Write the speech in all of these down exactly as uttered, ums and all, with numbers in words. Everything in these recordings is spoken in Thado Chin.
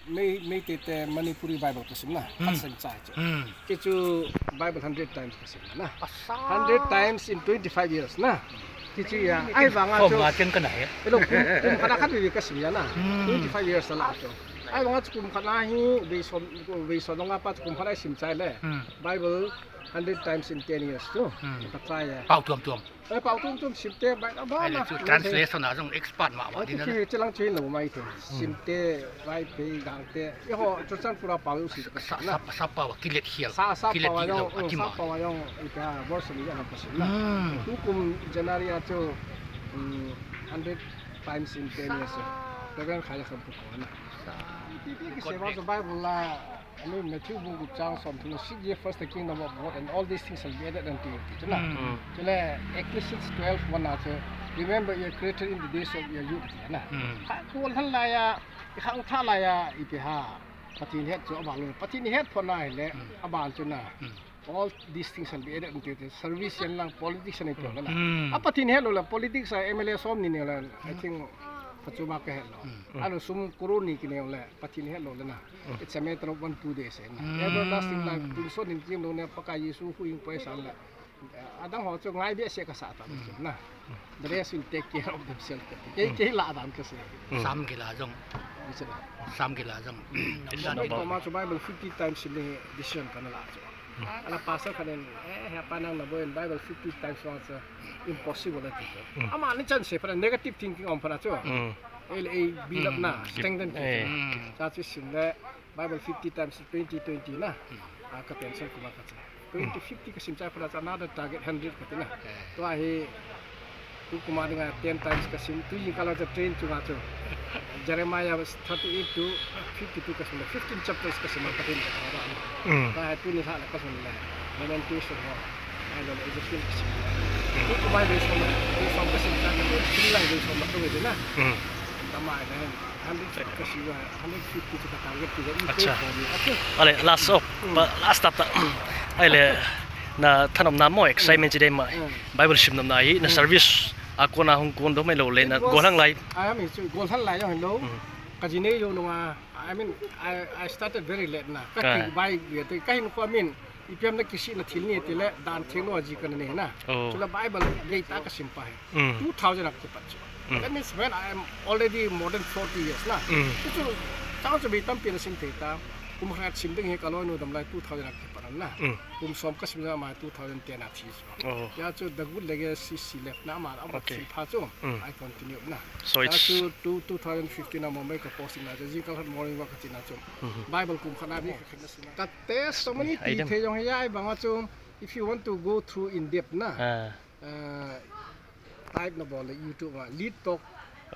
Mei, Meitei te Manipuri Bible kasim na. Hmm. Khat seng chai chu. Hmm. Kei chu Bible hundred times kasim na. Asa. Hundred times in twenty-five years na. Kei chu ya, ahivanga chu. Som nga chen kana he. Elo kum, kum khat a khat vei kasim ya na. Hmm. Twenty-five years a la chu. Ahivanga chu kum khat a hi vei som, vei som nga pa chu kum khat a sim chai le. Hmm. Bible hundred times in ten years chu. Hmm. Ka chai ya. Pau tuam tuam. Eh, pau tuam tuam sim te, bai, a, ba, ai le na, chu na, translation a jong expert mama, ai, ding chu na. Chu lang chu hin lo mai te. Hmm. Sim te, Vaiphei, Gangte. Eiho, chu chan pura pau u sim ka sa, na. Sa, sa pau a kilet hial. Sa, sa kilet pau a hial jong, lo, mm, ati sa ma. Pau a jong, ipi ham, verse ni a lang ka sim na. Hmm. Tukum January a chu, mm, hundred times in ten years. Reverend Khaya Khampu ko na. Sa. Ipi, ipi, ki se ba, so Bible la, I mean, Matthew bung gup chang som thum, "Seek ye first the kingdom of God, and all these things shall be added unto you," ti chu na. Mm. Chule Ecclesiastes twelve one a chu, "Remember your Creator in the days of your youth," ti na. Mm. Kha khol han la ya, i khang tha la ya, ipi ham. Pathen het chu aban lo. Pathen het pho na hile, mm, aban chu na. Mm. All these things shall be added unto you. Service yan lang, politics yan ito na. Mm. A Pathen het lo la, politics a M L A som ni ne la, I think, pachuma ka het lo. Mm. Ano sum crore ni kine le, Pathen het lo le na. Mm. It's a matter of one, two days, eh, na. Mm. Everlasting life, tun son in kim lo ne, Pakai Jesu hu in poi san le. Adang ho chu ngai be se ka sa ta, mm, na. The rest will take care of themselves. Kei, mm, kei la dan ka se. Mm. Sam kila jong. Ni se la. Sam kila jong. Mm. Ni ko ma chu Bible fifty times ni decision ka na la chu. Mm. Ala pastor khat in, eh, he pa nang na boi Bible fifty times vang chu impossible ati chu. Mm. Ama ni chan se pha negative thinking om pha chu. Mm. Ei le ei build up na, mm, strengthen ki. Eh. Mm. Sa chu sim le Bible fifty times twenty twenty na. Mm. A ka pension kuma ka chu. Twenty fifty ka sim chai pha chu another target hundred ka ti na. Eh. Tua hi Tukum a dinga ten times ka sim, tu jing kala chu train chunga chu. Jeremiah thirty-eight to fifty-two ka sim, fifteen chapters ka sim, ka tin ka ba. Mm. Ka tu ni tha la ka sim le. Lamentation ho. Ai lo le Ezekiel ka sim. Mm. Tukum a verse som, verse som ka sim, ka tu sim lang verse som ka tu na. Mm. Tama ai le. Hundred ka sim, hundred fifty chu ka target ti. Acha. Ale, last of, mm, pa, last up ta. Ai le, na thanom na mo excitement chi dei ma. Mm. Bible sim nom na hi, na, mm, service a kona hung kon do mai lo le na, it was, gollhang lai. I mean, chu gollhang lai jong lo. Mm. Ka ji nei lo nunga, I mean, I, I started very late na. Ka, ah, ki bai ye te, ka hin ko, I mean, ipi ham na kisihna thil ni ti le, dan thil lo ji ka na nei na. Oh. Chule Bible gei ta ka sim pa hi. Mm. Two thousand a kipat chu. Mm. That means when I am already more than forty years na. Mm. Chu chu, chang chu bei tampi na sim thei ta. Kum khat sim ding hi ka loi nu dam lai two thousand a kipat na. Mm. Kum som ka sim na ma two thousand ten a thi chu. Oh. Ya chu the good legacy si left na ma, ama, okay, thi pha chu. Mm. I continue na. So ya it's chu two, two thousand fifteen a Mumbai ka posting na, jing kal hat morning walk ka ti na chu. Mm-hmm. Bible kum khat na bi ka khat na sim na. Ka testimony ti thei jong hi ya ai bang a chu, if you want to go through in depth na. Ah. Uh, type na bol le YouTube a, Lead Talk,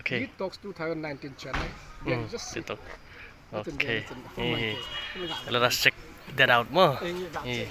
okay. Lead Talks two thousand nineteen channel. Then, mm, just Lead Talk. Okay. Let us check that out mo. Eh,